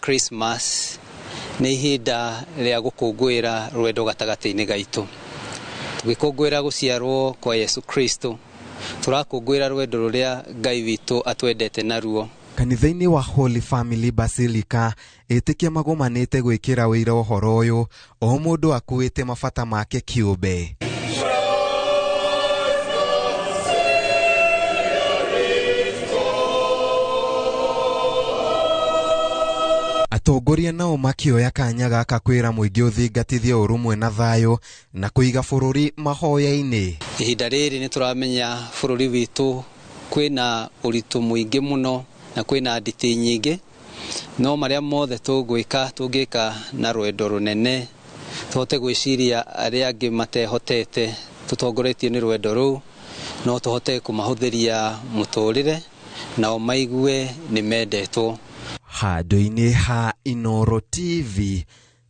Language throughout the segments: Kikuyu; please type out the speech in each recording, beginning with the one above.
Christmas nĩ ihinda rĩa gũkũngũĩra rwendo gatagatĩ-inĩ gaitũ. Tũgĩkũngũĩra gũciarwo kwa Yesu Kristo, tũrakũngũĩra rwendo rũrĩa Ngai witũ atwendete naruo. Kanitha-inĩ wa Holy Family Basilica ĩtĩkia magomanĩte gwĩkĩra wĩira ũhoro ũyũ o mũndũ akuĩte mabata make kĩũmbe. Atongoria nao makĩoya kanya gaka kwĩra mũingĩ ũthingatithie ũrũmwe na thayũ na kũiga bũrũri mahoya-inĩ. Ihinda rĩrĩ nĩ tũramenya bũrũri witũ kwĩna ũritũ mũingĩ mũno na kwĩna nditi nyingĩ, no marĩa mothe tũngwĩka tũngĩka na rwendo rũnene, tũhote gwĩciria arĩa angĩ matehotete, tũtongoretio nĩ rwendo rũu, no tũhote kũmahũthĩria mũtũrĩre nao maigue nĩ mendetwo. Handũ-inĩ ha Inooro TV,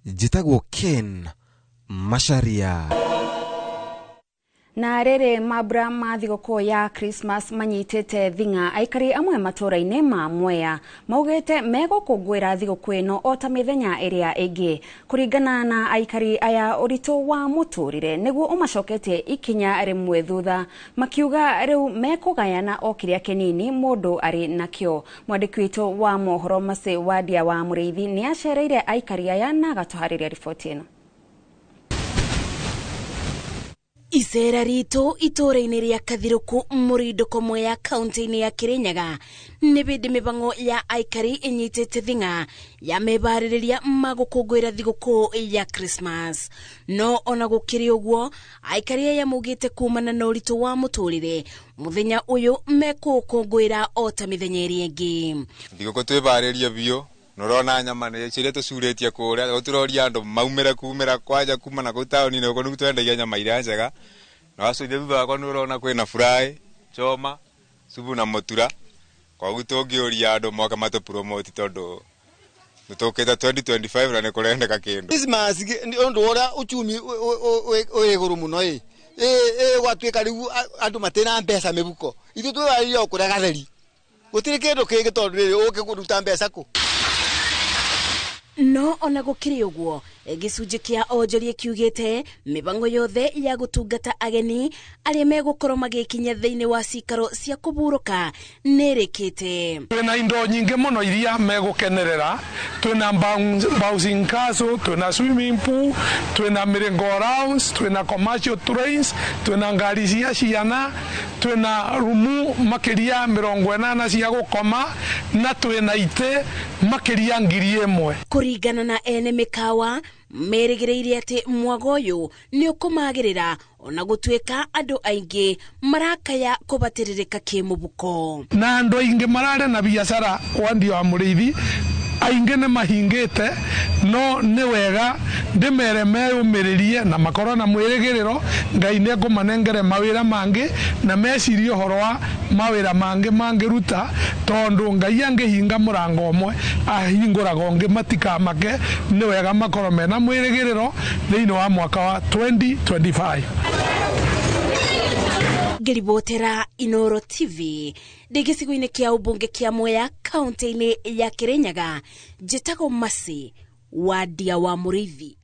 njĩtagwo Ken Macharia. Na rĩrĩ mambura ma thigũkũ ya Christmas manyitĩte thing'a, aikari amwe matũũra-inĩ ma Mwea maugĩte megũkũngũĩra thigũkũ ĩno o ta mĩthenya ĩrĩa ĩngĩ. Kũringana na aikari aya, ũritũ wa mũtũrĩre nĩguo ũmacoketie ikinya rĩmwe thutha, makiuga rĩu mekũgayana o kĩrĩa kĩnini mũndũ arĩ nakĩo. Mwandĩki witũ wa mohoro Mercy Wandia wa Mũrĩithi nĩ acereire aikari aya na agatũharĩria riboti ĩno. Icera ritũ itũũra-inĩ rĩa Kathirũku Mũrindũko Mwea kaunti-inĩ ya Kirinyaga nĩ bĩndĩ mĩbango ya aikari ĩnyitĩte thing'a ya mebarĩrĩria ma gũkũngũĩra thigũkũ ya Christmas. No ona gũkĩrĩ ũguo, aikari aya maugĩte kumana na ũritũ wa mũtũrĩre mũthenya ũyũ mekũũkũngũĩra o ta mĩthenya ĩrĩa ĩngĩ. Thigũkũ twĩbarĩrie biũ, nũrona nyama nĩ ciria tũcurĩtie kũrĩa, tũroria andũ maumĩre kumĩra kwanja kuma na kũu taũni-inĩ gũkũ nĩguo twendagia nyama iria njega. Na wacũithia thutha wakwa nĩũrona kwĩna fry, choma, subu na mũtura. Koguo tũngĩũria andũ moke matũ promote tondũ nĩtũkĩte 2025 na nĩkũrendeka kĩndũ. Christmas nĩ ũndũ ũrĩa uchumi wĩ igũrũ mũno ĩ. Ĩ gwatuĩka rĩu andũ matirĩ mbeca mĩhuko. Ithuĩ twĩharĩirie o kũrĩa gatheri. Gũtirĩ kĩndũ kĩngĩ tondũ rĩrĩ ũngĩkũruta mbeca kũ? No ona gũkĩrĩ ũguo, gĩcunjĩ kĩa onjoria kiugĩte mĩbango yothe ya gũtungata ageni arĩa megũkorwo magĩkinya thĩinĩ wa cikaro cia kũburũka nĩrĩkĩte. Twĩna indo nyingĩ mũno iria megũkenerera, twĩna bouncing castle, twĩna swimming pool, twĩna merry-go-rounds, twĩna commercial trains, twĩna ngari cia ciana, twĩna rumu makĩria 80 cia gũkoma na twĩna itĩ makĩria 1000. Kũringana na ene mĩkawa, merĩgĩrĩire atĩ mwago ũyũ nĩ ũkũmagĩrĩra ona gũtuĩka andũ aingĩ marakaya kũbatĩrĩrĩka kĩmũbuko. Na andũ aingĩ mararĩ na biacara wendia wa Mũrĩithi, aingĩ nĩ mahingĩte, no nĩ wega ndĩmere meyũmĩrĩrie na makorwo na mwĩrĩgĩrĩro Ngai nĩ ekũmanengere mawĩra mangĩ na mecirie ũhoro wa mawĩra mangĩ mangĩruta, tondũ Ngai angĩhinga mũrango ũmwe ahingũraga ũngĩ, matikamake, nĩ wega makorwo mena mwĩrĩgĩrĩro thĩinĩ wa mwaka wa 2025. Ngĩribotera Inooro TV ndĩ gĩcigo-inĩ kĩa ũmbunge kĩa Mwea kaunti-inĩ ya Kirinyaga, njĩtagwo Mercy Wandia wa Mũrĩithi.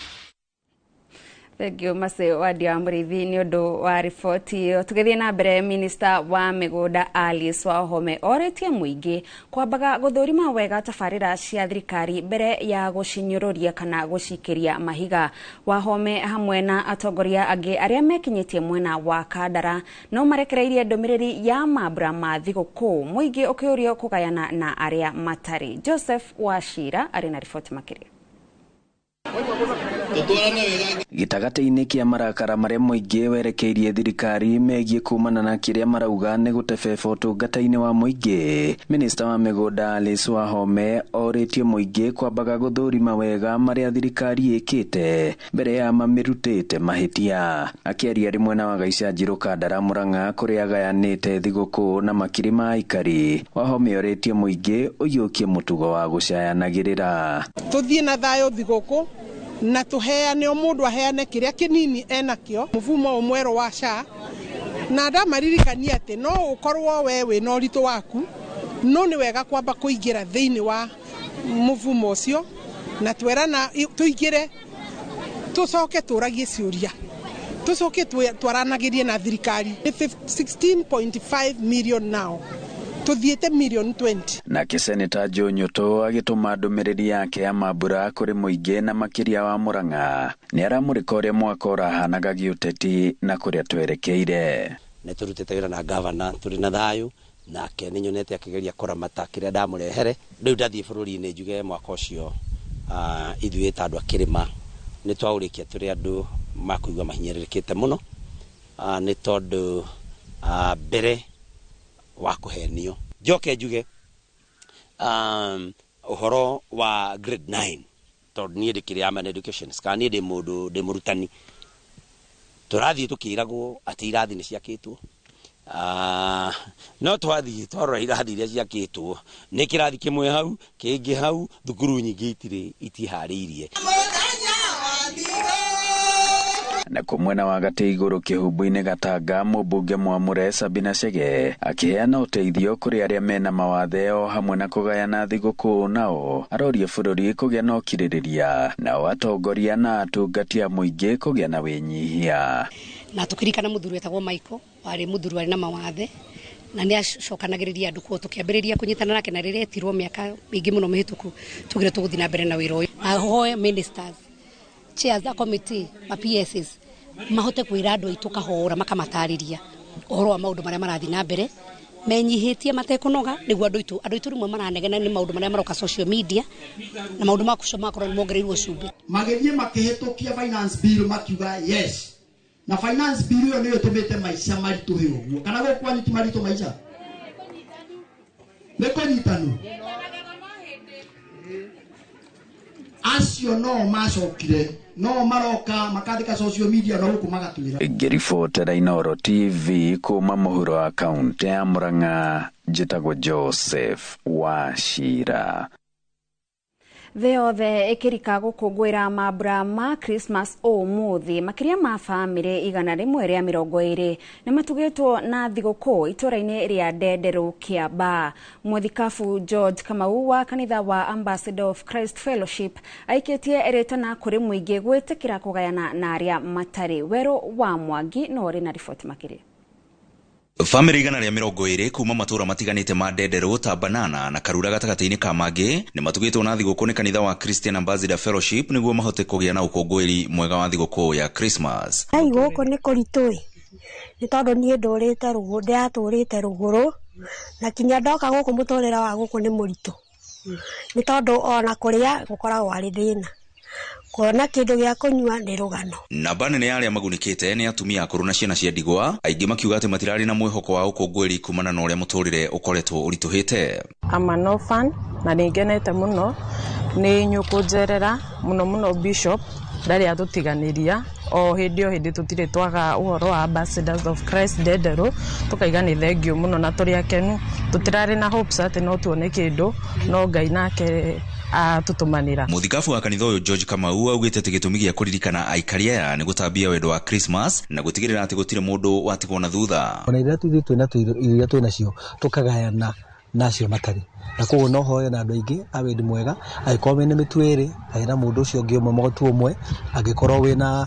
Thank you Mercy Wandia wa Mũrĩithi nĩ ũndũ wa riboti ĩyo. Tũgĩthiĩ na mbere, Minister wa mĩgũnda Alice Wahome orĩtie mũingĩ kwambaga gũthũrima wega tabarĩra cia thirikari mbere ya gũcinyũrũria kana gũcikĩria mahiga. Wahome hamwe na atongoria angĩ arĩa mekinyĩtie mwena wa Kandara no marekereirie ndũmĩrĩri ya mambura ma thigũkũ, mũingĩ ũkĩũrio kũgayana na arĩa matarĩ. Joseph Wachira arĩ na riboti makĩria. Gĩtagatĩ-inĩ kĩa marakara marĩa mũingĩ werekeirie thirikari megiĩ kumana na kĩrĩa marauga nĩ gũtebeba ũtungata-inĩ wa mũingĩ, Minista wa mĩgũnda Alice Wahome orĩtie mũingĩ kwambaga gũthũrima wega marĩa thirikari ĩkĩte mbere ya mamĩrutĩte mahĩtia. Akĩaria arĩ mwena wa Gaicanjirũ Kandara Mũrang'a kũrĩa agayanĩte thigũkũ na makiri ma aikari, Wahome orĩtie mũingĩ ũiyũkie mũtugo wa gũcayanagĩrĩra. Tũthiĩ na thayũ thigũkũ na tũheane, o mũndũ aheane kĩrĩa kĩnini enakĩo. Mũfumo ũyũ mwerũ wa SHA, na ndamaririkania atĩ no ũkorwo we wĩna ũritũ waku, no nĩ wega kwamba kũingĩra thĩinĩ wa Mũbumo ũcio na twerana tũingĩre tũcoke tũragie ciũria tũcoke twaranagĩrie na thirikari. 16.5 million now tuthiĩte million 20. Nake Seneta Joe Nyutu agĩtũma ndũmĩrĩri yake ya mambura kũrĩ mũingĩ na makĩria wa Murang'a nĩ aramũrĩka ũrĩa mwaka ũrahanaga gĩũteti na kũrĩa twerekeire. Nĩ tũrutĩte wĩra na gavana tũrĩ na thayũ nake nĩ nyonete akĩgeria kũramata kĩrĩa ndamũrehere. Rĩu ndathiĩ bũrũri-inĩ njuge mwaka ũcio ithuĩ ta andũ a kĩrĩma nĩ twaũrĩkia tũrĩ andũ makũigua mahinyĩrĩrĩkĩte mũno nĩ tondũ mbere wa kũhenio. Njoke njuge ũhoro wa grade 9 tondũ niĩ ndĩkĩrĩ am an education kana niĩ ndĩ mũndũ ndĩ mũrutani. Tũrathiĩ tũkĩragwo atĩ irathi nĩ ciakĩtwo no twathiĩ twarora irathi iria ciakĩtwo nĩ kĩrathi kĩmwe hau kĩngĩ hau thukuru nyingĩ itirĩ itiharĩirie. Na kumwena wa gatĩ igũrũ kĩhumbu-inĩ Gatanga mũmbunge Mwamũre Sabina Chege akĩheana ũteithio kũrĩ arĩa mena mawathe o hamwe na kũgayana thigũkũ nao aroria bũrũri kũgĩa na ũkirĩrĩria nao atongoria na atungati a mũingĩ kũgĩa na wĩnyihia. Na tũkĩririkana mũthuri wetagwo Michael warĩ mũthuri warĩ na mawathe na nĩ acokanagĩrĩria andũ kuo tũkĩambĩrĩria kũnyitana nake na rĩrĩa etirwo mĩaka mĩingĩ mũno mĩhĩtũku tugire tũgũthiĩ na mbere na wĩra ũyũ. Na hoe ministers chairs a committee ma PSs mahote kwĩra andũ aitũ kahora makamatarĩria ũhoro wa maũndũ marĩa marathiĩ na mbere menyihĩtie matekũnoga nĩguo andũ aitũ rĩmwe maranegena nĩ maũndũ marĩa maroka social media na maũndũ ma kũco makorwo nĩ mongereirwo cumbĩ. Magĩthiĩ makĩhĩtũkia finance bill makiuga yes na finance bill ĩyo nĩyo ĩtũmĩte maica maritũhe ũguo kana gũkũ kwanyu ti maritũ maica nĩ kũnyitanu acio no macokire no maroka makandĩka social media no gũkũ magatwĩra. Ngĩribotera Inooro TV kuma mũhuro wa kaũntĩ ya Murang'a njĩtagwo Joseph Wachira. Thĩ yothe ĩkĩrika gũkũngũĩra mambura ma Christmas ũmũthĩ makĩria ma bamĩrĩ 120 nĩ matugĩtwo na thigũkũ itũra-inĩ rĩa Ndenderũ Kĩambaa. Mũthikabu George Kamau wa kanitha wa Ambassador of Christ Fellowship aikĩtie rĩtana kũrĩ mũingĩ gwĩtĩkĩra kũgayana na arĩa matarĩ. Werũ wa Mwangi no ũrĩ na riboti makĩria. Bamĩrĩ 120 kuma matũra matiganĩte ma Ndenderũ ta Banana na Karura gatagatĩ-inĩ ka mangĩ nĩ matugĩtwo na thigũkũ nĩ kanitha wa Christian Ambassador Fellowship nĩguo mahote kũgĩa na ũkũngũĩri mwega wa thigũkũ ya Christmas. Ai gũkũ nĩ kũritũ nĩ tondũ niĩ ndũrĩte rũgũrũ ndĩratũrĩte rũgũrũ na kinya ndoka gũkũ mũtũrĩre wa gũkũ nĩ mũritũ nĩ tondũ ona kũrĩa gũkoragwo arĩ thĩna kuona kĩndũ gĩa kũnyua nĩ rũgano. Namba nene ya arĩa magunĩkĩte nĩ atumia akũrũ na ciana cia ndigwa aingĩ makiuga atĩ matirarĩ na mwĩhoko wa ũkũngũĩri kumana na ũrĩa mũtũrĩre ũkoretwo ũritũhĩte. I'm an orphan na nĩ ngenete mũno nĩ nyũkũnjerera mũno mũno Bishop ndarĩ atũtiganĩria o hĩndĩ tũtirĩ twaga ũhoro wa Ambassadors of Christ Ndenderũ tũkaiga nĩ thengio mũno na tũrĩ akenu tũtirarĩ na hopes atĩ no tuone kĩndũ no Ngai nake atũtũmanĩra. Mũthikabu wa kanitha ũyũ George Kamau augĩte atĩ gĩtũmi gĩa kũririkana aikari aya nĩ gũtambia wendo wa Christmas na gũtigĩrĩra atĩ gũtirĩ mũndũ watigwo na thutha. Ona iria ithuĩ twĩna iria twĩ nacio tũkagayana nacio matarĩ na koguo no hoye na andũ aingĩ a wendi mwega angĩkorwo wĩna mĩtu ĩrĩ gaĩra mũndũ ũcio ũngĩ ũmwe mũtu ũmwe angĩkorwo wĩna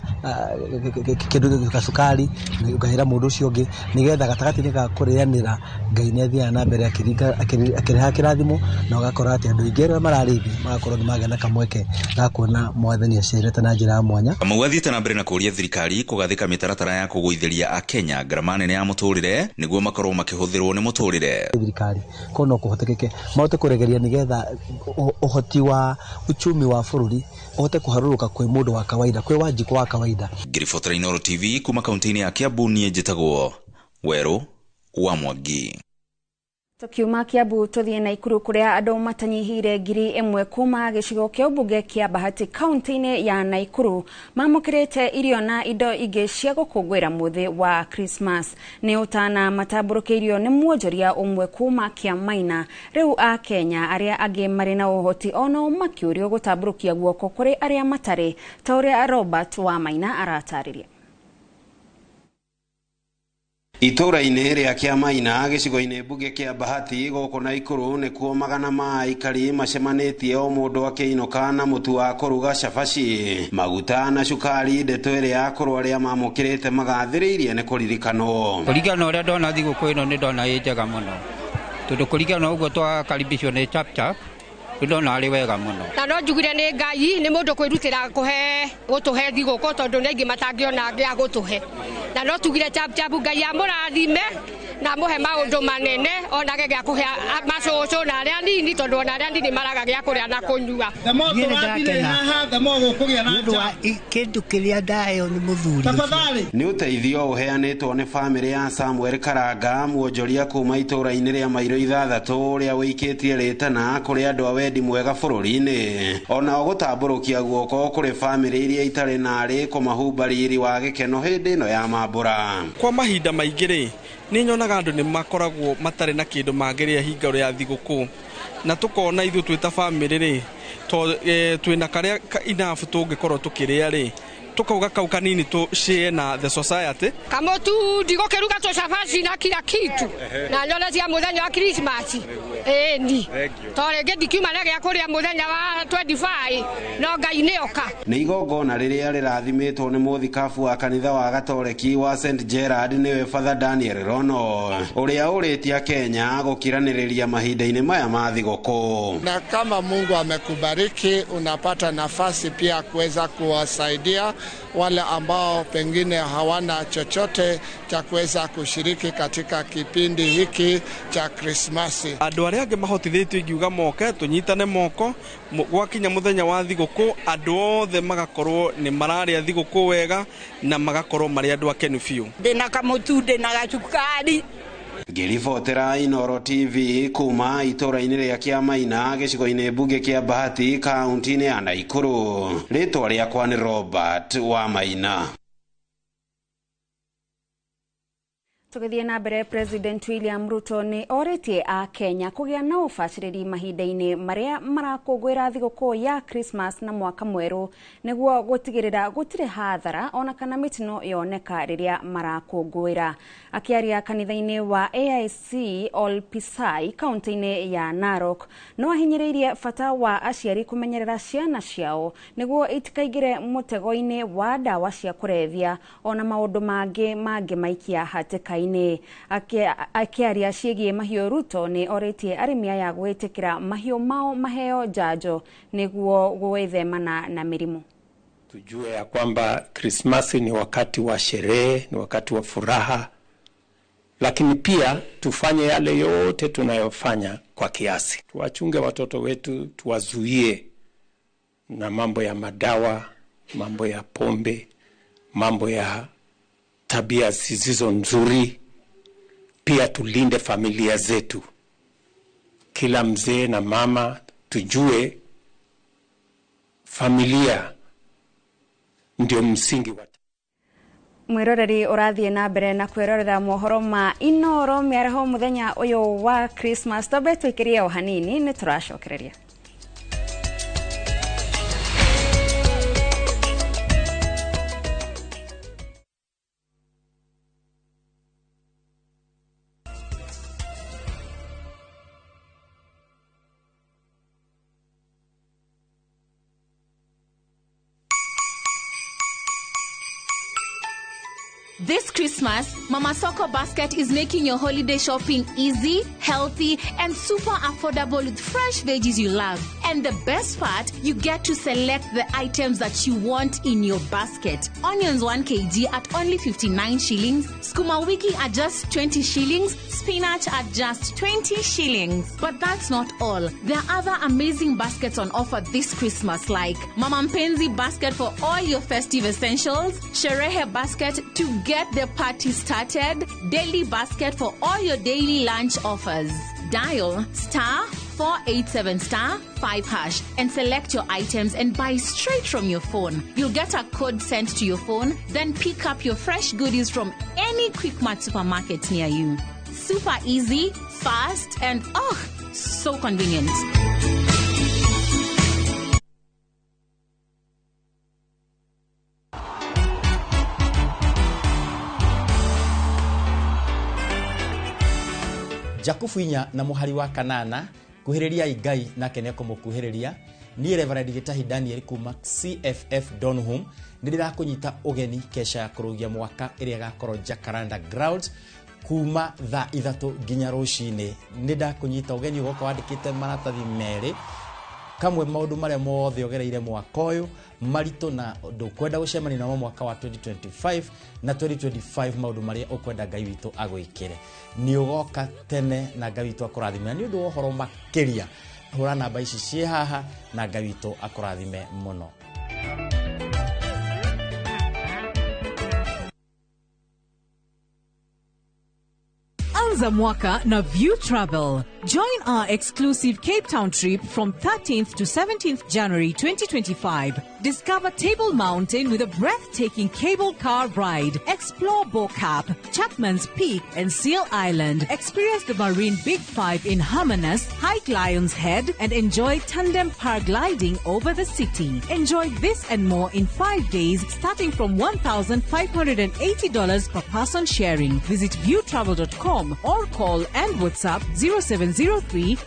kĩndũ gacukari gaĩra mũndũ ũcio ũngĩ nĩgetha gatagatĩ-inĩ ga kũrĩanĩra Ngai nĩ athiaga na mbere akĩreha kĩrathimo na ũgakora atĩ andũ aingĩ arĩa mararĩ thĩ magakorwo nĩ magĩa na kamweke ga kuona mwathani acerete na njĩra ya mwanya. Kamau athiĩte na mbere na kũũria thirikari kũgathĩka mĩtaratara ya kũgũithĩria Akenya ngarama nene ya mũtũrĩre nĩguo makorwo makĩhũthĩrwo nĩ mũtũrĩre. Thirikari ko no kũhotekeke mahote kũregeria nĩgetha ũhoti wa uchumi wa bũrũri ũhote kũharũrũka kwĩ mũndũ wa kawaida kwĩ Wanjikũ wa kawaida. Ngĩribotera Inooro TV kuma kaunti-inĩ ya Kiambu niĩ njĩtagwo Werũ wa Mwangi. Tukiuma Kiambu tuthie Naikuru kuria andu matanyihire 1000 kuma gicigo kia ubunge kia Bahati kaunti-ini ya Naikuru mamukirite irio na indo ingi cia gukungwira muthi wa Christmas. Ni utana matamburukiirio ni mwonjoria umwe kuma kia Maina. Riu a Kenya aria angi mari na uhoti ono makiurio gutamburukia guoko kuri aria matari ta uria Robert wa Maina aratariria. Itũũra-inĩ rĩa Kĩamaina gĩcigo-inĩ mbunge kĩa Bahati gũkũ Naikuru nĩkuo magana ma aikari macemanĩtie o mũndũ akĩinũka na mũtu wa kũruga cabaci, maguta na cukari, ndeto ĩrĩa ya kũrũ arĩa mamũkĩrĩte magathĩrĩirie nĩ kũririkanwo. Kũringana na ũrĩa ndona thigũkũ ĩno nĩ ndona ĩ njega mũno, tondũ kũringana na ũguo twakaribicwo nĩ Chapchap nĩ ndona arĩ wega mũno. Na no njugire nĩ Ngai nĩ mũndũ kwĩrutĩra kũhe gũtũhe thigũkũ tondũ nĩ aingĩ matangĩona gĩa gũtũhe, na no tugire Chapchap Ngai amũrathime na amũhe maũndũ manene onage gĩa kũhe macũcũ na arĩa anini, tondũ ona arĩa anini maraga gĩa kũrĩa na kũnyua. Niĩ nĩ ndakena nĩ ũndũ wa kĩndũ kĩrĩa ndaheo nĩ mũthuri ũcio. Nĩ ũteithio ũheanĩtwo nĩ bamĩrĩ ya Samuel Karanga, mwonjoria kuma itũũra-inĩ rĩa Mairo 6 ũrĩa ũikĩtie rĩtana kũrĩ andũ a wendi mwega bũrũri-inĩ, onao gũtambũrũkia guoko kũrĩ bamĩrĩ iria itarĩ narĩ kũmahumba riri wa gĩkeno hĩndĩ ĩno ya mambũra. Kwa mahinda maingĩ rĩ, nĩ nyonaga andũ nĩ makoragwo matarĩ na kĩndũ mangĩrĩa hingo ya thigũkũ, na tũkona ithuĩ twĩ ta bamĩrĩ rĩ, twĩna karĩa enough tũngĩkorwo tũkĩrĩa rĩ, tukauga kau kanini tu share na the society. Kamũtu ndigũkĩruga tũcabaci na kila kitu na nyone cia mũthenya wa Christmas ĩni to rĩngĩ ndikiuma na gĩa kũrĩa mũthenya wa 25 no Ngai nĩ oka. Nĩ igongona rĩrĩa rĩrathimĩtwo nĩ mũthikabu wa kanitha wa Gatoreki wa St Gerard nĩwe Father Daniel Rono, ũrĩa ũrĩtie Kenya gũkiranĩrĩria mahinda-inĩ maya ma thigũkũ. Na kama Mungu amekubariki unapata nafasi pia kuweza kuwasaidia wale ambao pengine hawana chochote cha kuweza kushiriki katika kipindi hiki cha Krismasi. Andũ arĩa angĩ mahotithĩtio ingiuga moke tũnyitane moko gwakinya mũthenya wa thigũkũ, andũ othe magakorwo nĩ mararĩa thigũkũ wega na magakorwo marĩ andũ akenu biũ. Ndĩna kamũtu, ndĩna gacukari. Ngĩribotera Inooro TV kuma itũũra-inĩ rĩa Kĩamaina gĩcigo-inĩ mbunge kĩa Bahati kaunti-inĩ ya Naikuru, rĩtwa rĩakwa nĩ Robert Wamaina. Tũgĩthiĩ na mbere, President William Ruto nĩ orĩtie a Kenya kũgĩa na ũbacĩrĩri mahinda-inĩ marĩa marakũngũĩra thigũkũ ya Christmas na mwaka mwerũ nĩguo gũtigĩrĩra gũtirĩ hathara ona kana mĩtino yoneka rĩrĩa marakũngũĩra. Akĩaria kanitha-inĩ wa AIC Olpisai kaunti-inĩ ya Narok, no ahinyĩrĩirie bata wa aciari kũmenyerera ciana ciao nĩguo itikaingĩre mũtego-inĩ wa ndawa cia kũrebia ona maũndũ mangĩ mangĩmaikia hatĩka-inĩ. Akĩaria ciĩgiĩ mahiũ, Ruto nĩ orĩtie arĩmi aya gwĩtĩkĩra mahiũ mao maheo njanjo nĩguo gwĩthemana na mĩrimũ. Tujue ya kwamba Krismasi ni wakati wa sherehe, ni wakati wa furaha, lakini pia tufanye yale yote tunayofanya kwa kiasi. Tuwachunge watoto wetu, tuwazuie na mambo ya madawa, mambo ya pombe, mambo ya tabia zisizo nzuri. Pia tulinde familia zetu. Kila mzee na mama tujue familia ndio msingi wa Mwiroreri ũrathiĩ na mbere na kwĩrorera mohoro ma Inooro mĩaraho mũthenya ũyũ wa Christmas. Twambe tũikĩrie o hanini nĩ tũracokereria. This Christmas, Mama Soko Basket is making your holiday shopping easy, healthy, and super affordable with fresh veggies you love. And the best part, you get to select the items that you want in your basket. Onions 1 kg at only 59 shillings, skuma wiki at just 20 shillings, spinach at just 20 shillings. But that's not all. There are other amazing baskets on offer this Christmas, like Mama Mpenzi basket for all your festive essentials, Sherehe basket to get the party started, daily basket for all your daily lunch offers. Dial *487*5# and select your items and buy straight from your phone. You'll get a code sent to your phone, then pick up your fresh goodies from any Quickmart supermarket near you. Super easy, fast, and oh, so convenient. Jakubu 4 na mũhari wa 8, kuhĩrĩriai Ngai nake nĩekũmũkuhĩrĩria. Niĩ Reverend Gĩtahi Daniel kuma CFF Donholm nĩ ndĩrakũnyita ũgeni kesha ya kũrũgia mwaka ĩrĩa ĩgakorwo Jacaranda Grounds kuma thaa 3 nginya rũcinĩ. Nĩ ndakũnyita ũgeni ũgoka wandĩkĩte maratathi 2, kamwe maũndũ marĩa mothe ũgereire mwaka ũyũ maritũ na ndũkwenda gũcemania namo mwaka wa 2025 na 2025 maũndũ marĩa ũkwenda Ngai witũ agwĩkĩre. Nĩ ũgoka tene na Ngai witũ akũrathime. Na nĩ ũndũ wa ũhoro makĩria, hũra namba ici ciĩ haha na Ngai witũ akũrathime mũno. Anza mwaka na View Travel. Join our exclusive Cape Town trip from 13th to 17th January 2025. Discover Table Mountain with a breathtaking cable car ride. Explore Bo-Kaap, Chapman's Peak and Seal Island. Experience the Marine Big Five in Hermanus, hike Lion's Head and enjoy tandem paragliding over the city. Enjoy this and more in 5 days starting from $1,580 per person sharing. Visit viewtravel.com or call and WhatsApp 0703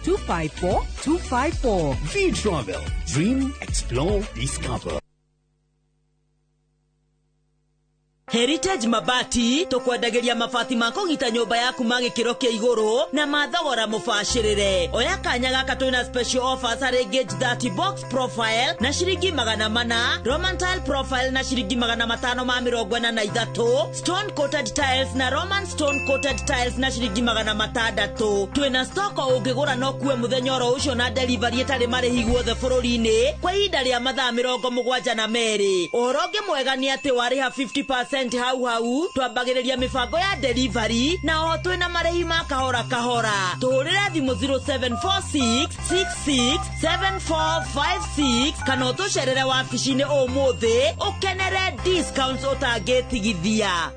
254 254. View Travel. Dream, explore, discover. Heritage Mabati tukwendagĩria mabati ma kũgita nyũmba yaku ma gĩkĩro kĩa igũrũ na ma thogora mũbacĩrĩre. Oya kanya gaka twĩna special offers harĩ gauge 30 box profile na ciringi 400, Roman tile profile na ciringi 543, stone coated tiles na Roman stone coated tiles na ciringi 600. Twĩna stock ũngĩgũra no kuwe mũthenya oro ũcio na delivery ĩtarĩ marĩhi guothe bũrũri-inĩ kwa ihinda rĩa mathaa 72. Ũhoro ũngĩ mwega nĩ atĩ warĩha 50% hau hau twambagĩrĩria mĩbango ya delivery na oho twĩna marĩhi ma kahora kahora. Tũhũrĩre thimũ 0746 66 7456 kana ũtũcerere wabici-inĩ ũmũthĩ ũkenere discounts ũtangĩtigithia.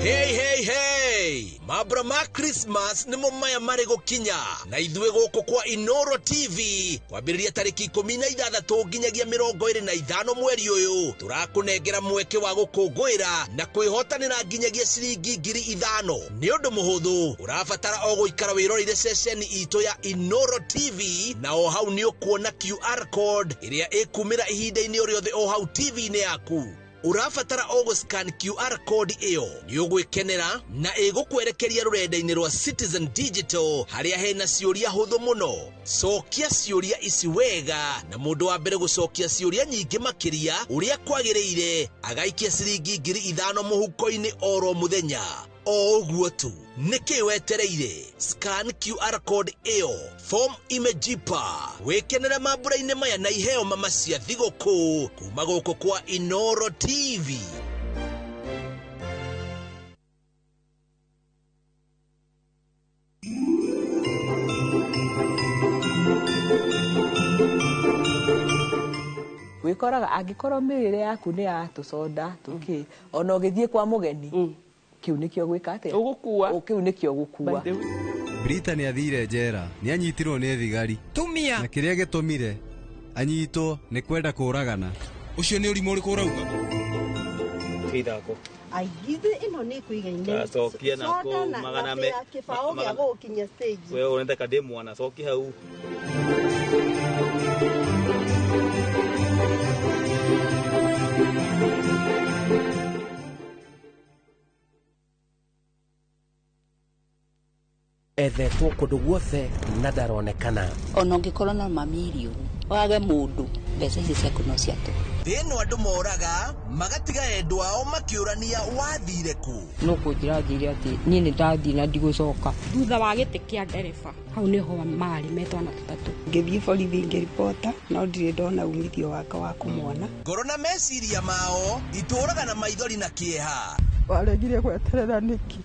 Hey, hey, hey! Mabra ma Christmas nĩmo maya marĩ gũkinya na ithuĩ gũkũ kwa Inoro TV kwambĩrĩria tarĩki 16 nginyagia 25 mweri ũyũ tũrakũnengera mweke wa gũkũngũĩra na kwĩhotanĩra nginyagia ciringi 5,000. Nĩ ũndũ mũhũthũ, ũrabatara o gũikara wĩroreire ceceni itũ ya Inoro TV na o hau nĩ ũkuona QR code ĩrĩa ĩkumĩra ihinda-inĩ o rĩothe o hau TV-inĩ yaku. Ũrabatara o gũscan QR code ĩyo nĩ ũgwĩkenera na ĩgũkwerekeria rũrenda-inĩ rwa Citizen Digital harĩa hena ciũria hũthũ mũno. Cokia ciũria ici wega na mũndũ wa mbere gũcokia ciũria nyingĩ makĩria ũrĩa kwagĩrĩire agaikia ciringi 5,000 mũhuko-inĩ oro mũthenya. O ũguo tu, nĩkĩ wetereire? Scan QR code ĩyo, form imejipa, wĩkenere mambura-inĩ maya na iheo mama cia thigũkũ kuma gũkũ kwa Inoro TV. Wĩkoraga angĩkorwo mĩrĩre yaku nĩ ya tũconda tũkĩ ona ũgĩthiĩ kwa mũgeni kĩu nĩkĩo gwĩka atĩa ũgũkua kĩu nĩkĩo gũkua. Brita nĩ athire njera, nĩ anyitirwo nĩ thigari. Tumia na kĩrĩa gĩtũmire anyitwo nĩ kwenda kũragana. Ũcio nĩ ũrimũ ũrĩkũ ũrauga? Kĩthako. Aigithe ĩno nĩ kũigaine. Cokia na kũ magana me kĩbaũ gĩa gũgũkinyia stage. Wewe ũrenda ka ndĩ mwana cokia hau. Ethetwo kũndũ guothe na ndaronekana. Ona ũngĩkorwo na mamirioni wage mũndũ, mbeca ici ciaku no cia tũhũ. Thĩ ĩno andũ moraga magatiga endwa ao makĩũrania wathire kũ. No kũnjĩra njĩre atĩ niĩ nĩ ndathiĩ na ndigũcoka. Thutha wa gĩtĩ kĩa ndereba hau nĩho marĩ me twana tũtatũ. Ngĩthiĩ borithi ngĩribota no ndirĩ ndona umithio wake wa kũmwona. Ngoro na meciria mao itũraga na maithori na kĩeha. Waregire gweterera nĩkĩ?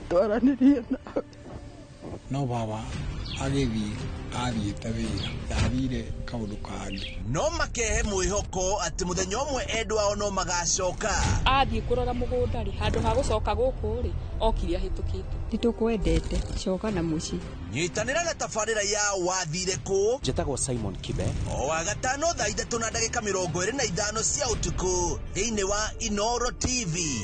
Twaranĩrie nawe. No baba agĩthiĩ athiĩte wĩra ndathire kaũndũ kangĩ. No makehe mwĩhoko atĩ mũthenya ũmwe endwa ao no magacoka. Athiĩ kũrora mũgũnda rĩ, handũ ha gũcoka gũkũ rĩ, okire ahĩtũkĩte. Nĩtũkwendete, coka na mũciĩ. Nyitanĩra na tabarĩra ya wathire kũ. Njĩtagwo Simon Kibe. O wagatano thaa 3:25 cia ũtukũ thĩinĩ wa Inoro TV.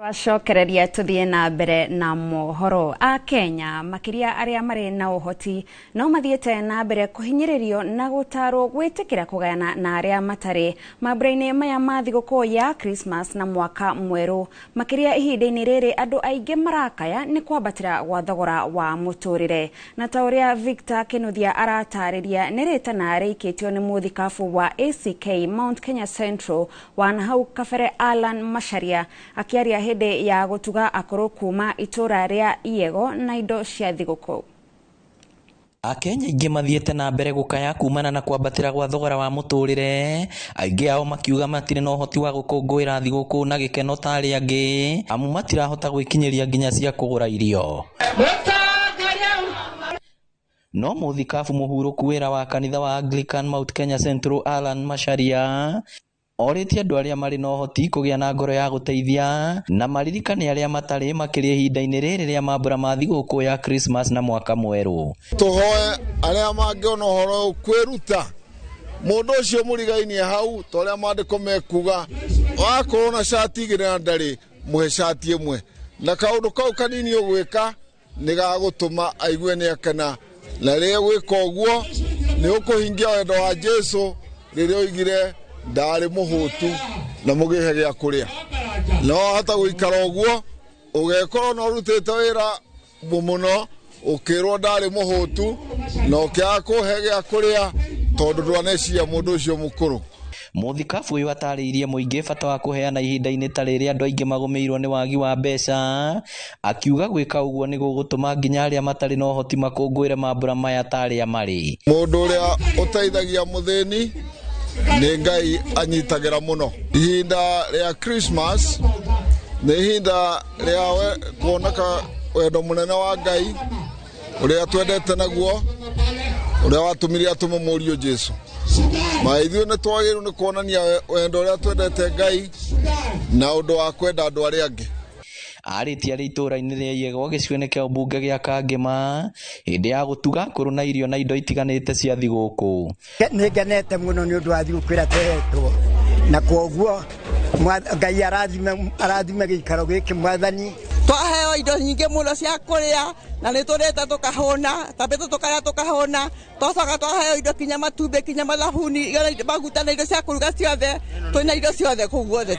Twacokereria tuthie na mbere na mohoro. A Kenya makiria aria mari na uhoti no mathiete na mbere kuhinyiririo na gutarwo gwitikira kugayana na aria matari mambura-ini maya ma thigũkũ ya Christmas na mwaka mweru. Makiria ihinda-ini riri andu aingi marakaya ni kwambatira gwa thogora wa muturire, na ta uria Victor Kinuthia aratariria ni ritana riikitio ni muthikabu wa ACK Mount Kenya Central wa nahau kabere Alan Macharia akiaria hĩndĩ ya gũtuga akũrũ kuma itũra rĩa Iego na indo cia thigũkũ. Akenya aingĩ mathiĩte na mbere gũkaya kumana na kwambatĩra gwa thogora wa mũtũrĩre, aingĩ ao makiuga matirĩ na ũhoti wa gũkũngũĩra thigũkũ na gĩkeno ta arĩa angĩ, amu matirahota gwĩkinyĩria nginya cia kũgũra irio. No mũthikabu mũhurũku wĩra wa kanitha wa Anglican Mount Kenya Central Alan Macharia orĩtie andũ arĩa marĩ na ũhoti kũgĩa na ngoro ya gũteithia na maririkane arĩa matarĩ makĩria ihinda-inĩ rĩrĩ rĩa mambura ma thigũkũ ya Christmas na mwaka mwerũ. Tũhoe arĩa mangĩona ũhoro kwĩruta mũndũ ũcio mũrigainie hau ta ũrĩa maandĩko mekuga, wakorwo na cati igĩrĩ na ndarĩ mũhe cati ĩmwe, na kaũndũ kau kanini ũgwĩka nĩ gagũtũma aigue nĩ akena, na rĩrĩa gwĩka ũguo nĩ ũkũhingia wendo wa Jesũ rĩrĩa oigire ndarĩ mũhũtu na mũgĩhe gĩa kũrĩa. No wahota gũikara ũguo ũgekorwo na ũrutĩte wĩra mũno ũkĩrwo ndarĩ mũhũtu na ũkĩaga kũhe gĩa kũrĩa tondũ ndwaneciria mũndũ ũcio mũkũrũ. Mũthikabu ũyũ atarĩirie mũingĩ bata wa kũheana ihinda-inĩ ta rĩrĩa andũ aingĩ magũmĩirwo nĩ wagi wa mbeca, akiuga gwĩka ũguo nĩ gũgũtũma nginya arĩa matarĩ na ũhoti makũngũĩre mambura maya ta arĩa marĩ. Mũndũ ũrĩa ũteithagia mũthĩni nĩ Ngai anyitagĩra mũno. Ihinda rĩa Christmas nĩ ihinda rĩa kuoneka wendo mũnene wa Ngai ũrĩa twendete naguo, ũrĩa watũmire atũme mũriũ Jesũ. Ma ithuĩ nĩ twagĩrĩirwo nĩ kuonania wendo ũrĩa twendete Ngai na ũndũ wa kwenda andũ arĩa angĩ. Arĩtie arĩ itũũra-inĩ rĩa Iego gĩcigo-inĩ kĩa ũmbunge gĩa Kangema hĩndĩ ya gũtuga akũrũ na irio na indo itiganĩte cia thigũkũ. Nĩ ngenete mũno nĩ ũndũ wa thigũkũ ĩrĩa tũhetwo, na kwoguo Ngai arathime gĩikaro gĩkĩ mwathani. Twaheo indo nyingĩ mũno cia kũrĩa na nĩ tũrĩte tũkahũna, tambĩtũ tũkarĩa tũkahũna, twacoka twaheo indo kinya matumbĩ kinya mathabuni maguta na indo cia kũruga ciothe, twĩna indo ciothe kũu guothe,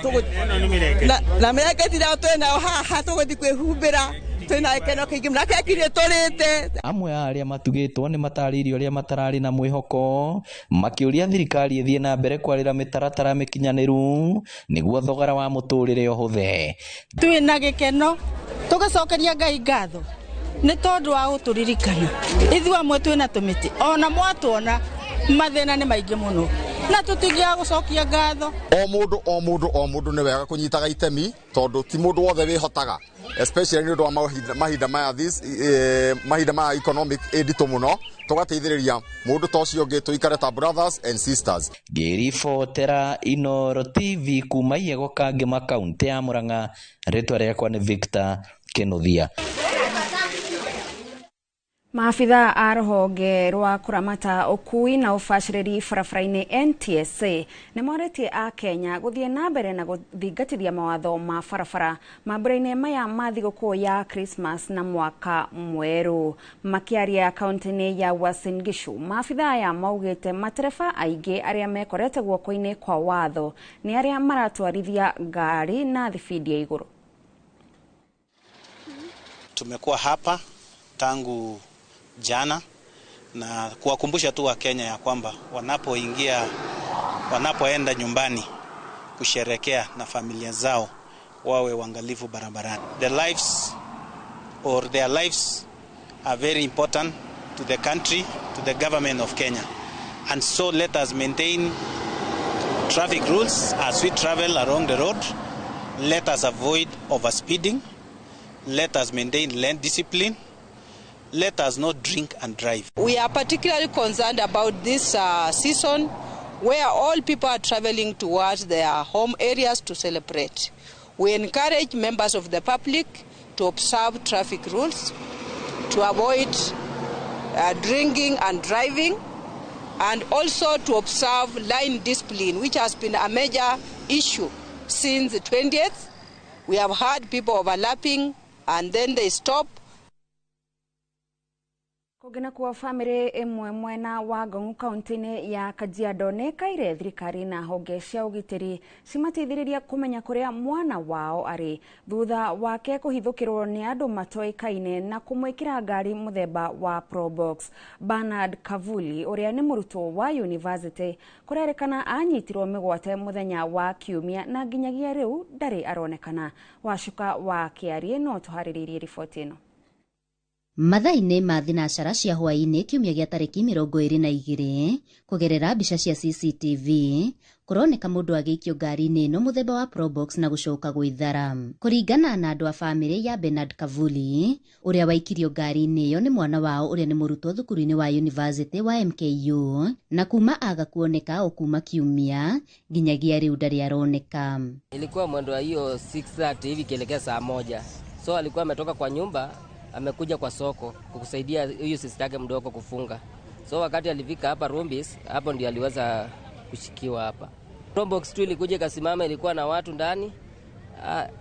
na mĩrengeti nayo twĩnayo haha tũgũthiĩ kwĩhumbĩra, twĩna gĩkeno kĩingĩ mũno na keki nĩ tũrĩte. Amwe a arĩa matugĩtwo nĩ matarĩirie ũrĩa matararĩ na mwĩhoko, makĩũria thirikari ĩthiĩ na mbere kwarĩra mĩtaratara mĩkinyanĩru nĩguo thogora wa mũtũrĩre ũhũthe. Twĩna gĩkeno tũgĩcokeria Ngai ngatho nĩ tondũ wa gũtũririkana ithuĩ amwe twĩna tũmĩtĩ, ona mwatuona mathĩna nĩ maingĩ mũno na tũtingĩaga gũcokia ngatho. O mũndũ o mũndũ o mũndũ nĩ wega kũnyitaga itemi tondũ ti mũndũ wothe wĩhotaga, especially nĩ ũndũ wa mahinda maya this mahinda maya economic ĩnditũ mũno, tũgateithĩrĩria mũndũ ta ũcio ũngĩ tũikare ta brothers and sisters. Ngĩribotera Inooro TV kuma Iego Kangema kaunti ya Murang'a, rĩtwa rĩakwa nĩ Victor Kinuthia. Maabitha a rũhonge rwa kũramata ũkui na ũbacĩrĩri barabara-inĩ NTSA nĩ morĩtie a Kenya gũthiĩ na mbere na gũthingatithia mawatho ma barabara mambura-inĩ maya ma thigũkũ ya Christmas na mwaka mwerũ. Makĩaria kaunti-inĩ ya Uasin Gishu, maabitha aya maugĩte matereba aingĩ arĩa mekorete guoko-inĩ kwa watho nĩ arĩa maratwarithia ngari na thibindi ya igũrũ. Tumekuwa hapa tangu jana na kuwakumbusha tu wa Kenya ya kwamba wanapoenda nyumbani kusherekea na familia zao wawe waangalifu barabarani. The lives or their lives are very important to the country, to the government of Kenya. And so let us maintain traffic rules as we travel along the road. Let us avoid overspeeding. Let us maintain lane discipline. Let us not drink and drive. We are particularly concerned about this season where all people are traveling towards their home areas to celebrate. We encourage members of the public to observe traffic rules, to avoid drinking and driving, and also to observe line discipline, which has been a major issue since the 20th. We have had people overlapping and then they stop. Kũngĩ nakuo bamĩrĩ ĩmwe mwena wa Ngong kaunti-inĩ ya Kajiado nĩ ĩkaire thirikari na honge cia ũgitĩri cimateithĩrĩria kũmenya kũrĩa mwana wao arĩ thutha wake kũhithũkĩrwo nĩ andũ matoĩkaine na kũmwĩkĩra ngari mũthemba wa Probox. Bernard Kavuli ũrĩa nĩ mũrutwo wa university kũrerĩkana anyitirwo mĩgwate mũthenya wa Kiumia na nginyagia rĩu ndarĩ aronekana. Wacuka wa Kĩarie no tũharĩrĩirie riboti ĩno. Mathaa-inĩ ma thinacara cia hwaĩ-inĩ kiumia gĩa tarĩki 22 kũgerera mbica cia CCTV kũroneka mũndũ agĩikio ngari-inĩ ĩno mũthemba wa Probox na gũcoka gwĩthara. Kũringana na andũ a bamĩrĩ ya Bernard Kavuli ũrĩa waikirio ngari-inĩ ĩyo nĩ mwana wao ũrĩa nĩ mũrutwo thukuru-inĩ wa university wa MKU na kuma aga kuoneka o kuma kiumia nginyagia rĩu ndarĩ aroneka. Ilikuwa mwendo wa hiyo 6:30 hivi kielekea saa 1. So alikuwa ametoka kwa nyumba amekuja kwa soko kukusaidia huyu sister yake mdogo kufunga. So wakati alifika hapa Rumbis, hapo ndio aliweza kushikiwa hapa. Probox tu ilikuja ikasimama, ilikuwa na watu ndani.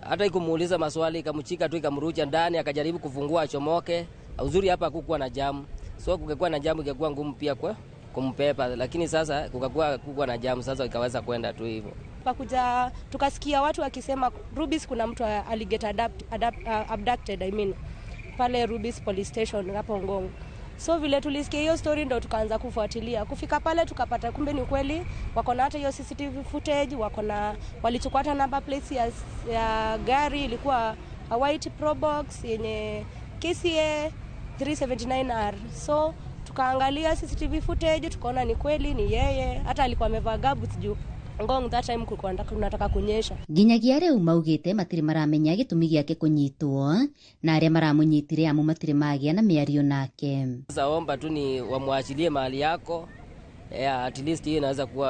Hata ikumuuliza maswali, ikamchika tu ikamrucha ndani, akajaribu kufungua achomoke. Uzuri hapa hakukuwa na jamu. So kungekuwa na jamu ingekuwa ngumu pia kwa kumpepa, lakini sasa kukakuwa na jamu, sasa ikaweza kwenda tu hivyo. Pakuja tukasikia watu wakisema Rubis kuna mtu aliget abducted, I mean pale Rubis Police Station hapo Ngong. So vile tulisikia hiyo story ndo tukaanza kufuatilia. Kufika pale tukapata kumbe ni kweli wako na hata hiyo CCTV footage, wako na walichukua hata number plates ya gari, ilikuwa a white Probox yenye KCA 379R. So tukaangalia CCTV footage tukaona ni kweli ni yeye, hata alikuwa amevaa gumboots juu Ngong that time kulikuwa kunataka kunyesha. Nginyagia rĩu maugĩte matirĩ maramenya gĩtũmi gĩake kũnyitwo na arĩa maramunyitire amu matirĩ magĩa na mĩario nake. Sasa omba tu ni wamwachilie mahali yako. Yeah, at least hiyo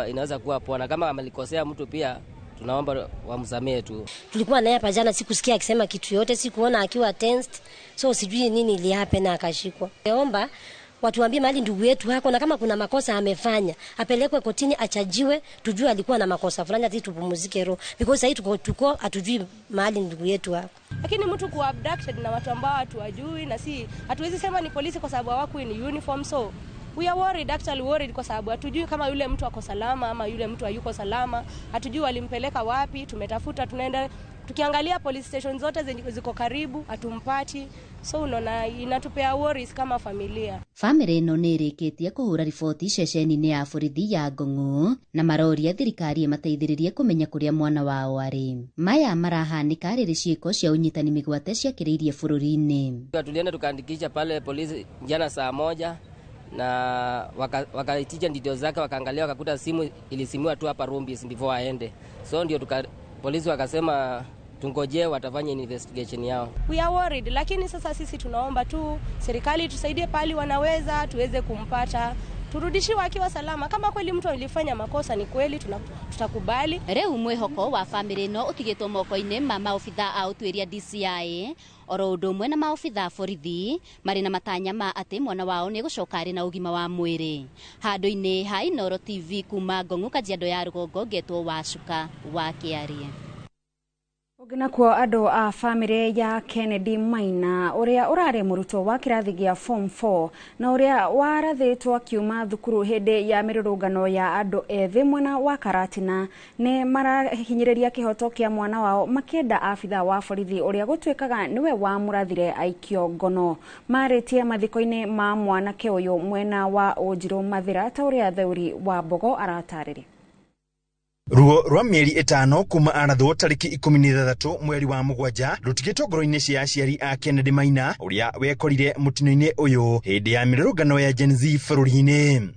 inaweza kuwa poa, na kama amelikosea mtu pia tunaomba wamsamee tu. Tulikuwa naye hapa jana, sikusikia akisema kitu yote, sikuona akiwa tensed. So sijui nini ilihappen na akashikwa. Omba watuambie mahali ndugu yetu hako, na kama kuna makosa amefanya apelekwe kotini achajiwe, tujue alikuwa na makosa fulani, hata tupumzike roho, because sasa tuko hatujui mahali ndugu yetu hako. Lakini mtu kuwa abducted na watu ambao hatuwajui, na si hatuwezi sema ni polisi kwa sababu hawako in uniform, so we are worried, actually worried, kwa sababu hatujui kama yule mtu ako salama ama yule mtu hayuko salama, hatujui walimpeleka wapi. Tumetafuta, tunaenda tukiangalia police station zote ziko karibu hatumpati, so unaona inatupea worries kama familia. Family ĩno nĩ ĩrĩkĩtie kũhũra riboti ceceni-inĩ ya borithi ya Ngong'o na maroria thirikari ĩmateithĩrĩrie kũmenya kũrĩa mwana wao arĩ. Maya marahanĩka rĩrĩ ciĩko cia ũnyitani mĩgwate ciakĩrĩirie bũrũri-inĩ. Tulienda tukaandikisha pale polisi jana saa 1 na wakaitisha details zake, wakaangalia wakakuta simu ilisimiwa tu hapa Rumbis before aende. So ndio polisi wakasema tungojee watafanya investigation yao. We are worried, lakini sasa sisi tunaomba tu serikali tusaidie pali wanaweza tuweze kumpata, turudishiwe akiwa salama. Kama kweli mtu alifanya makosa ni kweli tutakubali. Rĩu mwĩhoko wa family no ũtigĩtwo moko-inĩ ma maobitha a ũtuĩria DCI oro ũndũ ũmwe na maobitha a borithi marĩ na matanya ma atĩ mwana wao nĩ gũcoka arĩ na ũgima wa mwĩrĩ. Handũ-inĩ ha Inooro TV kuma Ngong'o Kajiado ya rũgongo, ngetwo Wacuka wa Kĩarie. Ũngĩ nakuo andũ a bamĩrĩ ya Kennedy Maina ũrĩa ũrarĩ mũrutwo wa kĩrathi gĩa form 4 na ũrĩa warathĩtwo akiuma thukuru hĩndĩ ya mĩrũrũngano ya andũ ethĩ mwena wa Karatina nĩ marahinyĩrĩria kĩhoto kĩa mwana wao makĩenda abitha wa borithi ũrĩa gũtuĩkaga nĩwe wamũrathire aikio ngono. Marĩtie mathiko-inĩ ma mwanake ũyũ mwena wa Ũnjirũ Mathĩra ta ũrĩa Theuri wa Mbogo aratarĩria. Ruo rwa mĩeri 5 kuma arathwo tarĩki 16 mweri wa 7 rũtigĩtwo ngoro-inĩ cia aciari a Kennedy Maina ũrĩa wekorire mũtino-inĩ ũyũ hĩndĩ ya mĩrũrũngano ya Gen Z bũrũri-inĩ.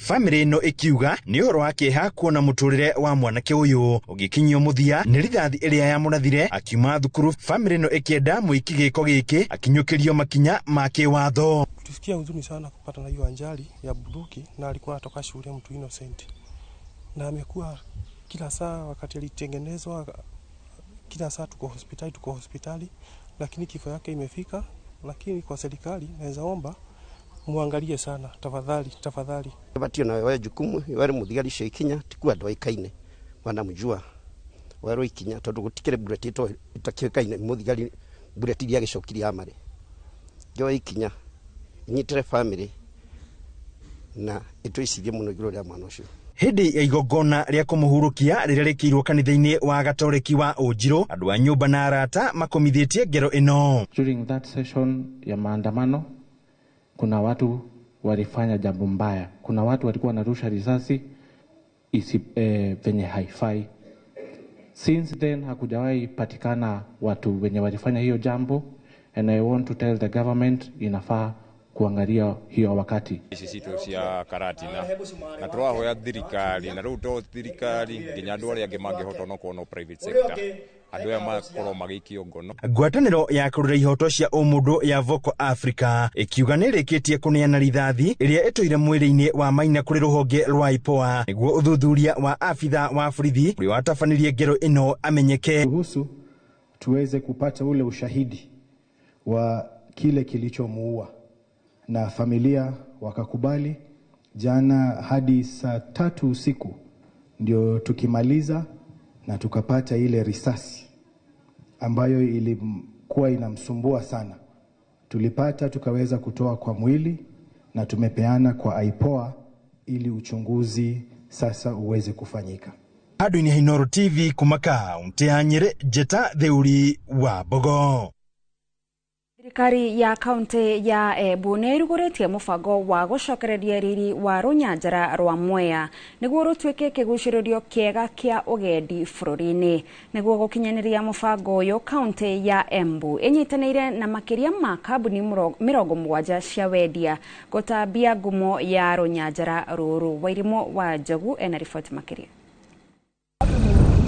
Famĩlĩ ĩno ĩkiuga nĩ ũhoro wa kĩeha kuona mũtũrĩre wa mwanake ũyũ ũgĩkinyio mũthia nĩ rithathi ĩrĩa yamũrathire akiuma thukuru. Famĩlĩ ĩno ĩkĩenda mwĩki gĩko gĩkĩ akinyũkĩrio makinya ma kĩwatho. Tulisikia huzuni sana kupata na hiyo ajali ya bunduki, na alikuwa anatoka shule, mtu innocent, na amekuwa kila saa wakati alitengenezwa, kila saa tuko hospitali, lakini kifo yake imefika. Lakini kwa serikali naweza omba muangalie sana tafadhali. Batio na wewe jukumu wale muthigari cia ikinya tikuwa andũ aikaine wanamjua, Werwo ikinya tondu gutikire bullet ito itakĩũkaine mũthigari bullet iria agĩcokirie amarĩ njoe ikinya inyitĩre family na ĩtwĩcirie mũno igũrũ rĩa mwana ũcio. Hĩndĩ ya igongona rĩa kũmũhurũkia rĩrĩa rĩkĩirwo kanitha-inĩ wa Gatoreki wa Ũnjirũ, andũ a nyũmba na arata makomithĩtie ngero ĩno. During that session ya maandamano kuna watu walifanya jambo mbaya, kuna watu walikuwa wanarusha risasi venye haifai. Since then hakujawahi patikana watu wenye walifanya hiyo jambo, and I want to tell the government inafaa kuangalia hiyo wakati. Ici citũ cia Karatina na tũrahoya thirikari na rĩu to thirikari nginya andũ arĩa angĩ mangĩhota onokorwo no private sector andũ aya makorwo magĩikio ngono. Ngwatanĩro ya kũrũĩrĩra ihoto cia ũmũndũ ya Vocal Africa ĩkiuga nĩ ĩrĩkĩtie kũneana rithathi ĩrĩa ĩtũire mwĩrĩ-inĩ wa Maina kũrĩ rũhonge rwa IPOA nĩguo ũthuthuria wa abitha wa borithi ũrĩa watabanirie ngero ĩno amenyeke. Ruhusu tuweze kupata ule ushahidi wa kile kilichomuua, na familia wakakubali. Jana hadi saa 3 usiku ndio tukimaliza na tukapata ile risasi ambayo ilikuwa inamsumbua sana. Tulipata tukaweza kutoa kwa mwili na tumepeana kwa IPOA ili uchunguzi sasa uweze kufanyika. Handũ-inĩ ha Inooro TV kuma kaunti ya Nyĩrĩ, Njĩta Theuri wa Mbogo. Thirikari ya kaunti ya Embu nĩ ĩrugũrĩtie mũbango wa gũcokereria riri wa rũnyanjara rwa Mwea nĩguo rũtuĩke kĩgucĩrĩrio kĩega kĩa ũgendi bũrũri-inĩ. Nĩguo gũkinyanĩria mũbango ũyũ, kaunti ya Embu ĩnyitanĩire na makĩria ma kambuni 70 cia wendia gũtambia ngumo ya rũnyanjara rũrũ. Wairimũ wa Njogu ena riboti makĩria.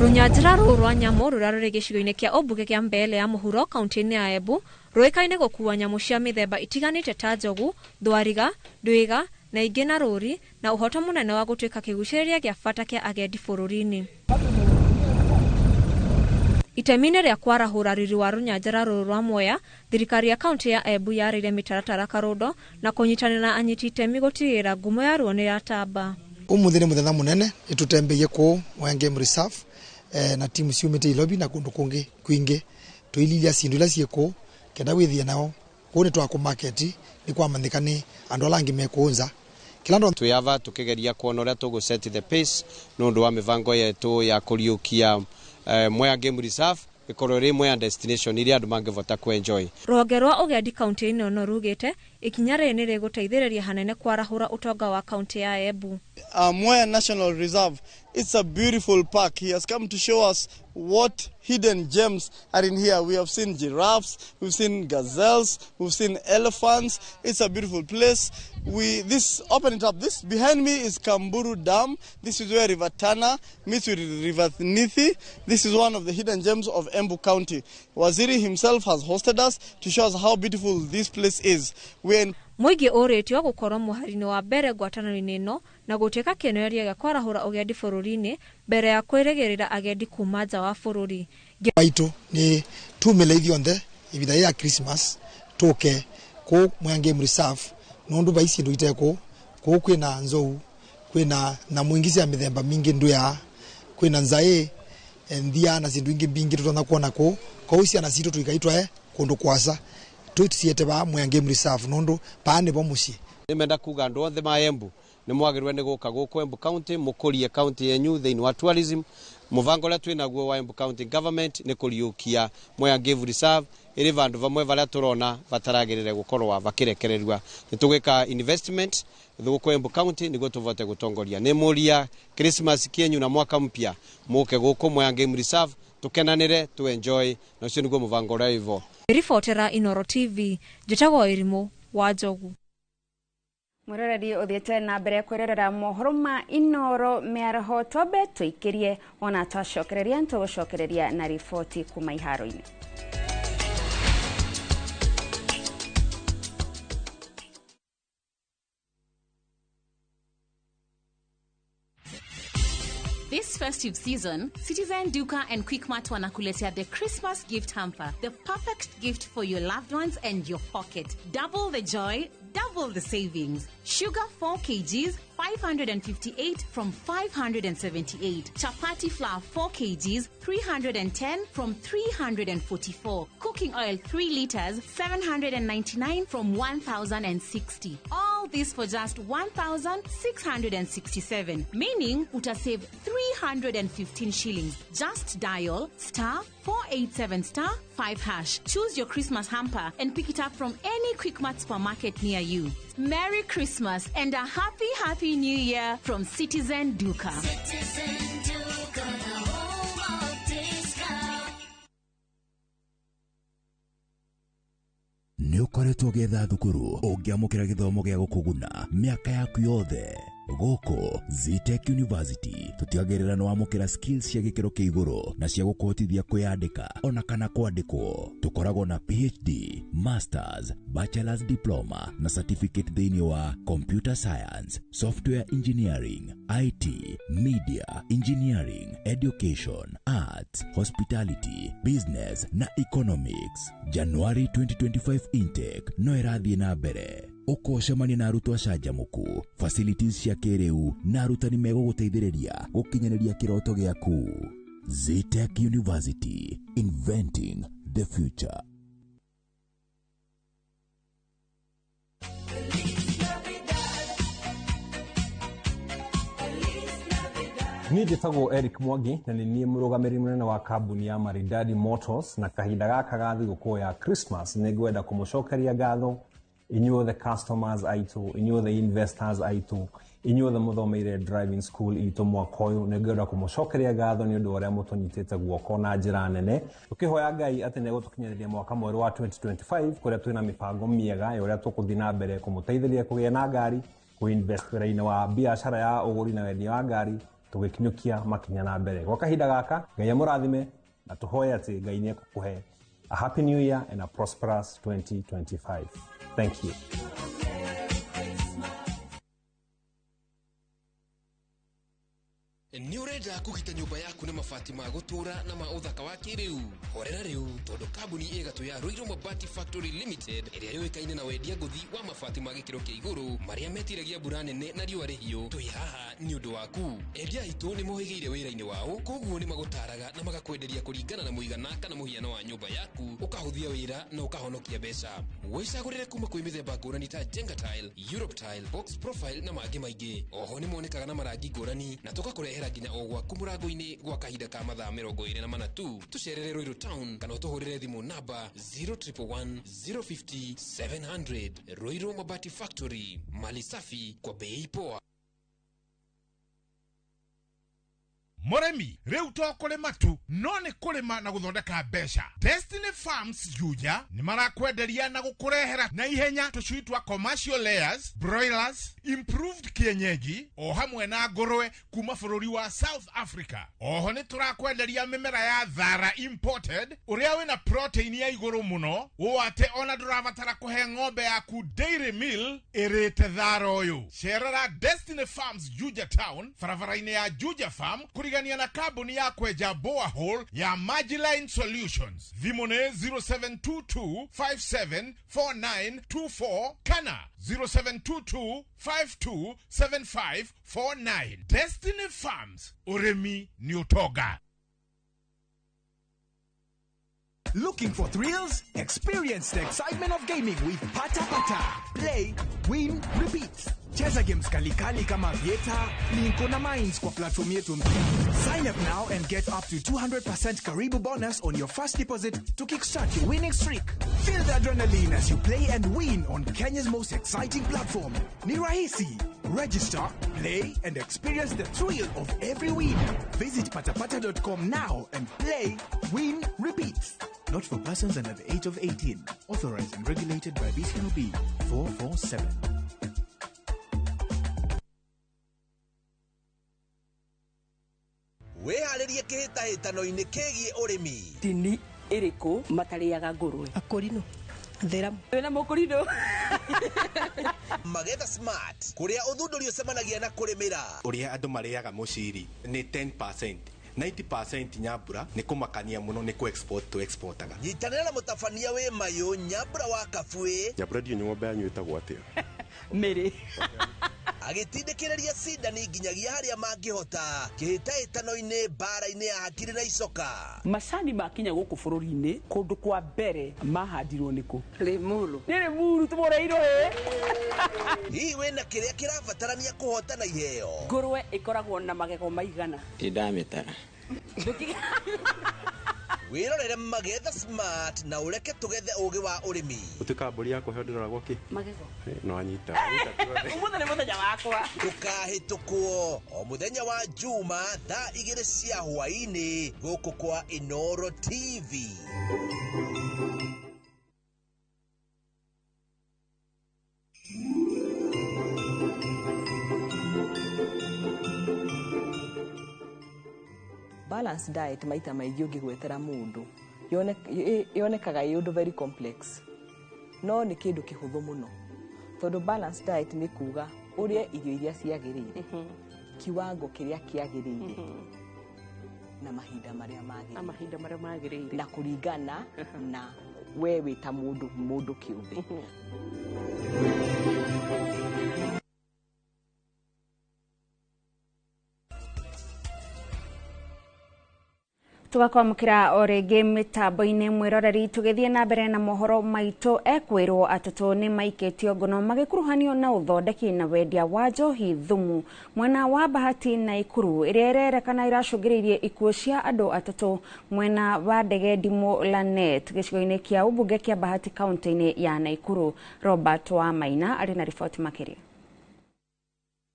Rũnyanjara rũrũ rwa nyamũ rũrĩa rũrĩ gĩcigo-inĩ kĩa ũmbunge kĩa Mbele ya mũhuro kaunti-inĩ ya Embu rũĩkaine gũkua nyamũ cia mĩthemba itiganĩte ta njogu, thwariga, ndwiga na ingĩ na rũri na ũhoto mũnene wa gũtuĩka kĩgucĩrĩria gĩa bata kĩa agendi bũrũri-inĩ. Itemi-inĩ rĩa kwarahũra riri wa rũnyanjara rũrũ rwa Mwea, thirikari ya kaunti ya Embu yarĩire mĩtaratara karũndo na kũnyitanĩra na anyiti itemi gũtigĩrĩra ngumo yaruo nĩ yatamba. Ũmũthĩ nĩ mũthenya mũnene nĩtũtembeie kũu Mwea Game Reserve na timu ciumĩte Ilobi na kũndũ kũngĩ kwingĩ twĩlilia cindu ila ciĩ kũu kenda withie nao kũu nĩ twakũ market nĩ kwamanyĩka nĩ andũ ala angĩ me kũu nja. Kila ndo twĩ tukigeria kuona ũrĩa tũgũ set the pace nĩ ũndũ wa mĩbango yetu ya kũriũkia Mwea Game Reserve ĩkorwo ĩrĩ Mwea destination iria andũ mangĩvota ku enjoy. Rũhonge rwa ũgendi kaunti-inĩ ĩno rugĩte ikinya rĩrĩ nĩ rĩgũteithĩrĩria hanene kwarahũra ũtonga wa kaunti ya Embu. Mwea National Reserve, it's a beautiful park. He has come to show us what hidden gems are in here. We have seen giraffes, we've seen gazelles, we've seen elephants. It's a beautiful place. We this open it up. This behind me is Kamburu Dam. This is where River Tana meets with River Nithi. This is one of the hidden gems of Embu County. Waziri himself has hosted us to show us how beautiful this place is. We're in Mũingĩ ũrĩtio gũkorwo mũhari-inĩ wa mbere ngwatanĩro-inĩ ĩno na gũtuĩka kĩonereria gĩa kwarahũra ũgendi bũrũri-inĩ mbere ya kwĩrĩgĩrĩra agendi kuma nja wa bũrũri. Maitũ nĩ tumĩle ithionthe ibitha ya Christmas tũke kũ Mwea Game Reserve nũndũ vai cindu itekũ kũu kwĩna nzou kwĩna nyamũ ingĩ cia mĩthemba mingĩ ndwĩa kwĩna nzaĩ nthia na cindu ingĩ mbingĩ tũtonya kuona kũu kou ciana citũ tũikaitwae kũndũ kwasa twĩciete ba Mwea Game Reserve nũndũ baa nĩbo mũciĩ. Nĩmenda kuga andũ othe ma Embu nĩ mwagĩrĩirwo nĩ gũka gũkũ Embu County mũkũrie county yenyu thĩinĩ wa tourism. Mũbango ũrĩa twĩ naguo wa Embu County Government nĩ kũriũkia Mwea Game Reserve ĩrĩ vandũ vamwe varĩa tũrona bataragĩrĩre gũkorwo bakĩrekererua. Nĩ tũgwĩka investment gũkũ Embu County nĩguo tũvote gũtongoria. Nĩ mũria Christmas kĩenyu na mwaka mpya mũke gũkũ Mwea Game Reserve tũkenanĩre tu enjoy na ũcio nĩguo mũbango ũrĩa wĩvo. Ribotera Inooro TV, njĩtagwo Irimũ wa Njogu. Mwĩroreri ũthiĩte na mbere kwĩrorera mohoro ma Inooro mĩaraho twambe tũikĩrie ona twacokereria nĩtũgũcokereria na riboti kuma iharo-inĩ. This festive season, Citizen Duka and Quickmart wanakuletea the Christmas gift hamper, the perfect gift for your loved ones and your pocket. Double the joy, double Double the savings. Sugar 4 kgs, 558 from 578. Chapati flour 4 kgs, 310 from 344. Cooking oil 3 liters, 799 from 1060. All this for just 1667, meaning utasave 315 shillings. Just dial star 487 star 5 hash. Choose your Christmas hamper and pick it up from any Quickmart supermarket near you. Merry Christmas and a happy, happy New Year from Citizen Duka. Citizen Duka, the home of discount. Nĩ ũkoretwo ũgĩetha thukuru ũngĩamũkĩra gĩthomo gĩa gũkũguna mĩaka yaku yothe. Gũkũ Zetech University tũtigagĩrĩra nĩ wamũkĩra skills cia gĩkĩro kĩa igũrũ na cia gũkũhotithia kwĩyandĩka ona kana kwandĩkwo. Tũkoragwo na PhD, Masters, Bachelor's Diploma na Certificate thĩinĩ wa Computer Science, Software Engineering, IT, Media, Engineering, Education, Arts, Hospitality, Business na Economics. January 2025 intake no ĩrathiĩ na mbere. Ũkũcemania na arutwo acanjamũku, facilities cia kĩrĩu na arutani megũgũteithĩrĩria gũkinyanĩria kĩroto gĩaku. Zetech University, inventing the future. Niĩ njĩtagwo Eric Mwangi na nĩ niĩ mũrũgamĩrĩri mũnene wa kambuni ya Maridadi Motors, na kahinda gaka ga thigũkũ ya Christmas nĩ ngwenda kũmũcokeria ngatho inyuothe customers aitũ, inyuothe investors aitũ, inyuothe mũthomeire driving school itũ mwaka ũyũ. Nĩ ngwenda kũmũcokeria ngatho nĩ ũndũ wa ũrĩa mũtũnyitĩte guoko na njĩra nene, tũkĩhoya Ngai atĩ nĩ egũtũkinyanĩria mwaka mwerũ wa 2025 kũrĩa twĩna mĩbango mĩega ya ũrĩa tũkũthiĩ na mbere kũmũteithĩrĩria kũgĩa na ngari, kũinvest wĩra-inĩ wa biacara ya ũgũri na wendia wa ngari, tũgĩkinyũkia makinya na mbere. Gwa kahinda gaka, Ngai amũrathime na tũhoye atĩ Ngai nĩ ekũkũhe a happy new year and a prosperous 2025. Thank you. Nĩ ũrenda kũgita nyũmba yaku na mabati ma gũtũũra na ma ũthaka wa kĩrĩu? Horera rĩu, tondũ kambuni ĩgatũ ya Ruiru Mabati Factory Limited ĩrĩa yũĩkaine na wendia ngũthi wa mabati ma gĩkĩro kĩa igũrũ marĩa metiragia mbura nene na riũa rĩhiũ, twĩ haha nĩ ũndũ waku. Endia aitũ nĩ mohĩgĩire wĩra-inĩ wao, koguo nĩ magũtaraga na magakwenderia kũringana na mũigana kana mũhiano wa nyũmba yaku, ũkahũthia wĩra na ũkahonokia mbeca. Wĩcagũrĩre kuma kwĩ mĩthemba ngũrani ta Jenga Tile, Europe Tile, Box Profile na mangĩ maingĩ. Oho nĩ monekaga na marangi ngũrani na tũgakũrehera nginya o gwaku mũrango-inĩ gwa kahinda ka mathaa 24 tu. Tũcerere Ruiru Town kana ũtũhũrĩre thimũ namba 0111 050 700. Ruiru Mabati Factory, mali safi kwa bei poa. Mũrĩmi rĩu to kũrĩma tu no nĩ kũrĩma na gũthondeka mbeca. Destiny Farms Juja nĩ marakwenderia na gũkũrehera na ihenya tũcui twa commercial layers, broilers, improved kienyeji o hamwe na ngũrwe kuma bũrũri wa South Africa. Oho nĩ tũrakwenderia mĩmera ya thara imported ũrĩa wĩna protein ya igũrũ mũno ũũ atĩ ona ndũrabatara kũhe ng'ombe yaku dairy meal ĩrĩte thara ũyũ. Cerera Destiny Farms Juja Town barabara-inĩ ya Juja Farm kũrigania na kambuni ya kwenja borehole ya Magiline Solutions. Thimũ nĩ 0722574924 kana 0722527549. Destiny Farms, ũrĩmi nĩ ũtonga. Looking for thrills? Experience the excitement of gaming with Pata Pata. Play, win, repeat. Cheza games kalikali kama Vieta, Linko na Mines kwa platform yetu mpya. Sign up now and get up to 200% Karibu bonus on your first deposit to kickstart your winning streak. Feel the adrenaline as you play and win on Kenya's most exciting platform. Ni rahisi. Register, play, and experience the thrill of every win. Visit patapata.com now and play, win, repeat. Not for persons under the age of 18. Authorized and regulated by BCLB 447. Wĩharĩrie kĩhĩtahĩtano-inĩ kĩgiĩ ũrĩmi. Ndini ĩrĩkũ matarĩaga ngũrwe? Akũrinũ. Theramu. Wĩna mũkũrinũ. Magetha Smart, kũrĩa ũthundũri ũcemanagia na kũrĩmĩra. Ũrĩa andũ marĩaga mũciri nĩ 10%. 90% Nyambura nĩ kũmakania mũno nĩ kũ export to exportaga. Nyitanĩra na mũtabania wĩ mayũ Nyambura wa Kabuĩ. Nyambura ndiũ ng'ombe yanyu ĩtagwo atĩa? Mĩrĩ. Agĩtindĩkĩrĩria cindani nginyagia harĩa mangĩhota kĩhĩtahĩtano-inĩ mbara-inĩ ya hakiri na icoka. Macani makinya gũkũ bũrũri-inĩ kũndũ kwa mbere mahandirwo nĩkũ? Limuru. Nĩ Limuru tũmũreirwo ĩ. Hihi wĩna kĩrĩa kĩrabatarania kũhotana iheo? Ngũrwe ĩkoragwo na magego maigana? Ndamĩtara. Wĩrorere Magetha Smart na ũreke tũgethe ũgĩ wa ũrĩmi. Gũtuĩka mbũri ya kũheo ndĩroragwo kĩ? Magego. No anyita. Ũmũthĩ nĩ mũthenya wakwa. Ndũkahĩtũkwo o mũthenya wa Juma thaa 2 cia hwaĩ-inĩ gũkũ kwa Inoro TV. Balanced diet maita maingĩ ũngĩgwetera mũndũ yonekaga ĩ ũndũ very complex, no nĩ kĩndũ kĩhũthũ mũno, tondũ balanced diet nĩ kuga ũrĩe irio iria ciagĩrĩire, kiwango kĩrĩa kĩagĩrĩire, na mahinda marĩa magĩrĩire, na mahinda marĩa magĩrĩire, na kũringana na we wĩ ta mũndũ kĩũmbe. Tugakwamũkĩra o rĩngĩ mĩtambo-inĩ mwĩroreri, tũgĩthiĩ na mbere na mohoro maitũ. Ekwĩrwo atatũ nĩ maikĩtio ngono magĩkuruhanio na ũthondeki na wendia wa njohi thumu mwena wa Bahati na Ikuru ĩrĩa ĩrerekana ĩracũngĩrĩirie ikuũ cia andũ atatũ mwena wa Ndege Ndimũ Lanet gĩcigo-inĩ kĩa ũmbunge kĩa Bahati kaunti-inĩ ya Naikuru. Robert wa Maina arĩ na riboti makĩria.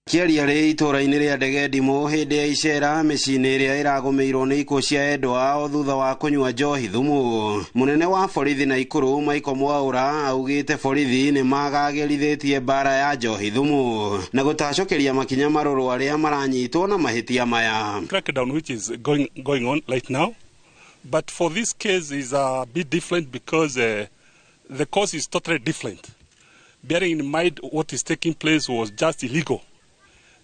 Kĩaria rĩ itũũra-inĩ rĩa Ndege Ndimũ hĩndĩ ya icera mĩciĩ-inĩ ĩrĩa ĩragũmĩirwo nĩ ikuũ cia endwa ao thutha wa kũnyua njohi thumu. Mũnene wa borithi Naikuru Michael Mwaura augĩte borithi nĩ magagĩrithĩtie mbara ya njohi thumu na gũtacũkĩria makinya marũrũ arĩa maranyitwo na mahĩtia maya. Crackdown which is going on right now, but for this case is a bit different because the cause is totally different. Bearing in mind what is taking place was just illegal.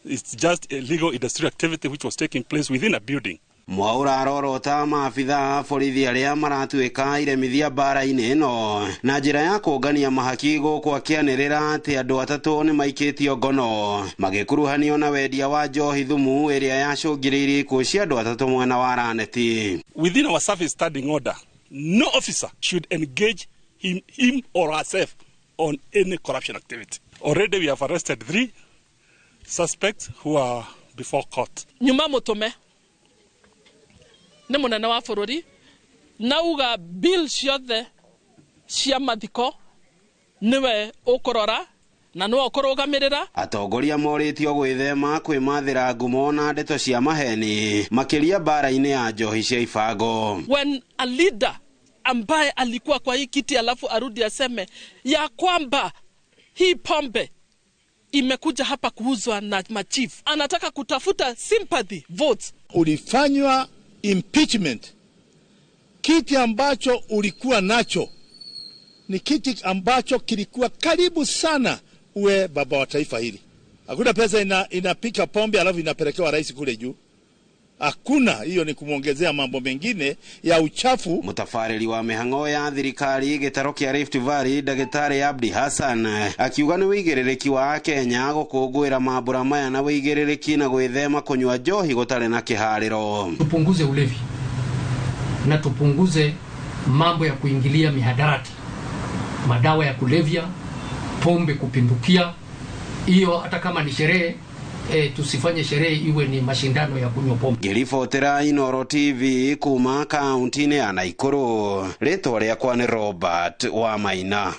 It's just illegal industrial activity which was taking place within a building. Mwaura arorota maabitha a borithi arĩa maratuĩka iremithia mbara-inĩ ĩno na njĩra ya kũngania mahaki gũkũ akĩanĩrĩra atĩ andũ atatũ nĩ maikĩtio ngono magĩkuruhanio na wendia wa njohi thumu ĩrĩa yacũngĩrĩirie ikuũ cia andũ atatũ mwena wa Raneti. Within our service standing order, no officer should engage him or herself on any corruption activity. Already we have arrested 3 suspects who are before court. Nyuma mutume nĩ mũnene wa bũrũri nauga bill ciothe cia mathiko nĩwe ũkũrora na nĩwe ũkũrũgamĩrĩra. Atongoria morĩtio gwĩthema kwĩmathĩra ngumo na ndeto cia maheni makĩria mbara-inĩ ya njohi cia ibango. When a leader ambaye alikuwa kwa hii kiti alafu arudi aseme ya kwamba hii pombe imekuja hapa kuuzwa na machief, anataka kutafuta sympathy votes. Ulifanywa impeachment, kiti ambacho ulikuwa nacho ni kiti ambacho kilikuwa karibu sana uwe baba wa taifa hili. Hakuna pesa inapika pombe alafu inapelekewa rais kule juu. Hakuna, hiyo ni kumuongezea mambo mengine ya uchafu. Mutabarĩri wa mĩhang'o ya thirikari gĩtaro kĩa Rift Valley Ndagĩtarĩ Abdi Hassan akiuga nĩ wĩigĩrĩrĩki wa Kenya gũkũngũĩra mambura maya na wĩigĩrĩrĩki na gwĩthema kũnyua njohi gũtarĩ na kĩharĩro. Tupunguze ulevi na tupunguze mambo ya kuingilia mihadarati, madawa ya kulevya, pombe kupindukia. Hiyo hata kama ni sherehe, tusifanye sherehe iwe ni mashindano ya kunywa pombe. Ngĩribotera Inoro TV kuma kaunti-inĩ ya Naikuru, rĩtwa rĩakwa nĩ Robert wa Maina.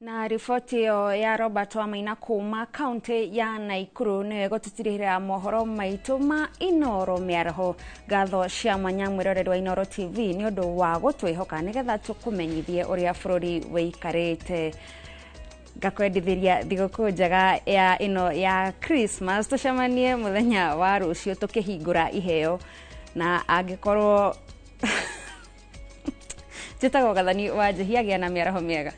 Na riboti ĩyo ya Robert wa Maina kuma kaunti ya Naikuru nĩyo ĩgũtũtirihĩra mohoro maitũ ma Inoro mĩaraho. Ngatho cia mwanya mwĩroreri wa Inoro TV nĩ ũndũ wa gũtwĩhoka nĩgetha tũkũmenyithie ũrĩa bũrũri wĩikarĩte. Ngakwendithiria thigũkũ njega ya ĩno ya Christmas. Tũcemanie mũthenya wa rũciũ tũkĩhingũra iheo, na angĩkorwo njĩtagwo Gathani wa Njihia, gĩa na mĩaraho mĩega.